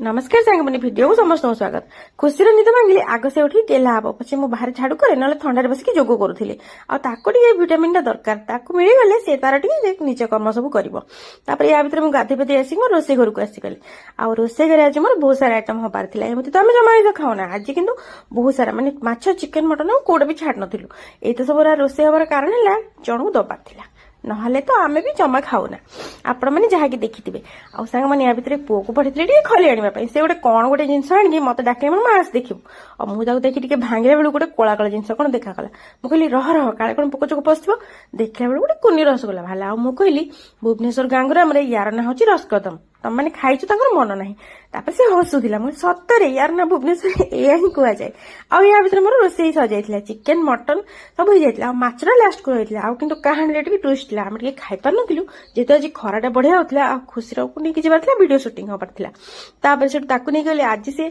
ନମସ୍କାର ସାଙ୍ଗମାନେ, ଭିଡ଼ିଓକୁ ସମସ୍ତଙ୍କୁ ସ୍ୱାଗତ। ଖୁସିର ନିଦ ଭାଙ୍ଗିଲେ ଆଗ ସେ ଉଠିକି ଗେଲା ହବ, ପଛେ ମୁଁ ବାହାରେ ଝାଡୁ କରେ, ନହେଲେ ଥଣ୍ଡାରେ ବସିକି ଯୋଗ କରୁଥିଲି। ଆଉ ତାକୁ ଟିକେ ଭିଟାମିନଟା ଦରକାର। ତାକୁ ମିଳିଗଲେ ସେ ତାର ଟିକେ ନିଜ କର୍ମ ସବୁ କରିବ। ତାପରେ ୟା ଭିତରେ ମୁଁ ଗାଧେଇ ପାଧେଇ ଆସିକି ମୋ ରୋଷେଇ ଘରକୁ ଆସିଗଲି। ଆଉ ରୋଷେଇ ଘରେ ଆଜି ମୋର ବହୁତ ସାରା ଆଇଟମ ହବାର ଥିଲା। ଏମିତି ତ ଆମେ ଜମା ଆଇଁଷ ଖାଉନା, ଆଜି କିନ୍ତୁ ବହୁତ ସାରା ମାନେ ମାଛ, ଚିକେନ, ମଟନ ଆଉ କୋଉଟା ବି ଛାଡି ନଥିଲୁ। ଏଇତ ସବୁ ରୋଷେଇ ହବାର କାରଣ ହେଲା ଜଣକୁ ଦବାର ଥିଲା, ନହେଲେ ତ ଆମେ ବି ଜମା ଖାଉନା, ଆପଣମାନେ ଯାହାକି ଦେଖିଥିବେ। ଆଉ ସାଙ୍ଗମାନେ, ୟା ଭିତରେ ପୁଅକୁ ପଠେଇଥିଲେ ଟିକେ ଖଲି ଆଣିବା ପାଇଁ। ସେ ଗୋଟେ କଣ ଗୋଟେ ଜିନିଷ ଆଣିକି ମତେ ଡାକିଲେ, ମା ଆସ ଦେଖିବୁ। ଆଉ ମୁଁ ତାକୁ ଦେଖି ଟିକେ ଭାଙ୍ଗିଲା ବେଳକୁ ଗୋଟେ କଳା କଳା ଜିନିଷ କଣ ଦେଖାଗଲା। ମୁଁ କହିଲି, ରହ ରହ, କାଳେ କଣ ପୋକ ଚୋକ ପଶିଥିବ। ଦେଖିଲା ବେଳକୁ ଗୋଟେ କୁନି ରସଗୋଲା ବାହାରିଲା। ଆଉ ମୁଁ କହିଲି, ଭୁବନେଶ୍ୱର ଗାଁରେ ଆମର ୟାର ନାଁ ହଉଛି ରସକଦମ, ତମମାନେ ଖାଇଛୁ? ତାଙ୍କର ମନ ନାହିଁ। ତାପରେ ସେ ହସୁଥିଲା। ମୁଁ କହିଲି, ସତରେ ୟାର ନା ଭୁବନେଶ୍ୱର ଏଇଆ ହିଁ କୁହାଯାଏ। ଆଉ ୟା ଭିତରେ ମୋର ରୋଷେଇ ସରିଯାଇଥିଲା, ଚିକେନ ମଟନ ସବୁ ହେଇଯାଇଥିଲା ଆଉ ମାଛଟା ଲାଷ୍ଟକୁ ରହିଥିଲା। ଆଉ କିନ୍ତୁ କାହାଣୀରେ ଟିକେ ଟୁଇଷ୍ଟ ଥିଲା, ଆମେ ଟିକେ ଖାଇପାରୁନଥିଲୁ, ଯେହେତୁ ଆଜି ଖରାଟା ବଢିଆ ହଉଥିଲା ଆଉ ଖୁସିରକୁ ନେଇକି ଯିବାର ଥିଲା, ଭିଡିଓ ସୁଟିଂ ହବାର ଥିଲା। ତାପରେ ସେଠୁ ତାକୁ ନେଇକି ଗଲି। ଆଜି ସେ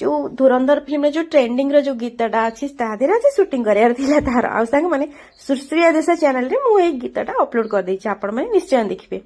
ଯୋଉ ଧୁରନ୍ଧର ଫିଲ୍ମରେ ଯୋଉ ଟ୍ରେଣ୍ଡିଂର ଯୋଉ ଗୀତଟା ଅଛି, ତା ଦେହରେ ଆଜି ସୁଟିଂ କରିବାର ଥିଲା ତାର। ଆଉ ସାଙ୍ଗମାନେ, ସୁଶ୍ରିୟା ଦେଶା ଚ୍ୟାନେଲରେ ମୁଁ ଏଇ ଗୀତଟା ଅପଲୋଡ କରିଦେଇଛି, ଆପଣମାନେ ନିଶ୍ଚୟ ଦେଖିବେ।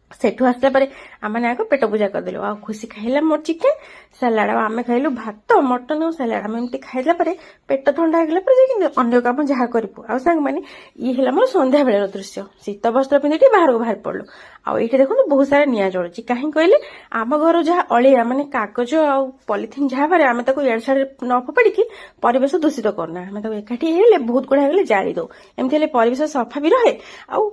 ସେଠୁ ଆସିଲା ପରେ ଆମେ ଆଗ ପେଟ ପୂଜା କରିଦେଲୁ। ଆଉ ଖୁସି ଖାଇଲା ମୋର ଚିକେନ ସାଲାଡ ଆଉ ଆମେ ଖାଇଲୁ ଭାତ, ମଟନ ଆଉ ସାଲାଡ। ଆମେ ଏମିତି ଖାଇଲା ପରେ ପେଟ ଥଣ୍ଡା ହେଇଗଲା ପରେ ଯାଇକି ଅନ୍ୟ କାମ ଯାହା କରିବୁ। ଆଉ ସାଙ୍ଗମାନେ, ଇଏ ହେଲା ମୋର ସନ୍ଧ୍ୟା ବେଳର ଦୃଶ୍ୟ। ଶୀତ ବସ୍ତ୍ର ପିନ୍ଧି ଟିକେ ବାହାରକୁ ବାହାରି ପଡିଲୁ। ଆଉ ଏଇଠି ଦେଖନ୍ତୁ, ବହୁତ ସାରା ନିଆଁ ଜଳୁଛି। କାହିଁ କହିଲେ ଆମ ଘରୁ ଯାହା ଅଳିଆ ମାନେ କାଗଜ ଆଉ ପଲିଥିନ୍ ଯାହା ବାହାରେ, ଆମେ ତାକୁ ଇଆଡ଼େ ସିଆଡ଼େ ନ ଫୋପାଡ଼ିକି ପରିବେଶ ଦୂଷିତ କରୁନା। ଆମେ ତାକୁ ଏକାଠି ହେଇଗଲେ, ବହୁତ ଗୁଡ଼ା ହେଇଗଲେ ଜାଳି ଦଉ। ଏମିତି ହେଲେ ପରିବେଶ ସଫା ବି ରହେ ଆଉ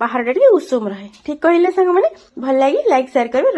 ବାହାରଟା ଟିକେ ଉଷୁମ ରହେ। ଠିକ କହିଲେ ସାଙ୍ଗମାନେ? ଭଲ ଲାଗି ଲାଇକ୍, ସେୟାର କରିବେ।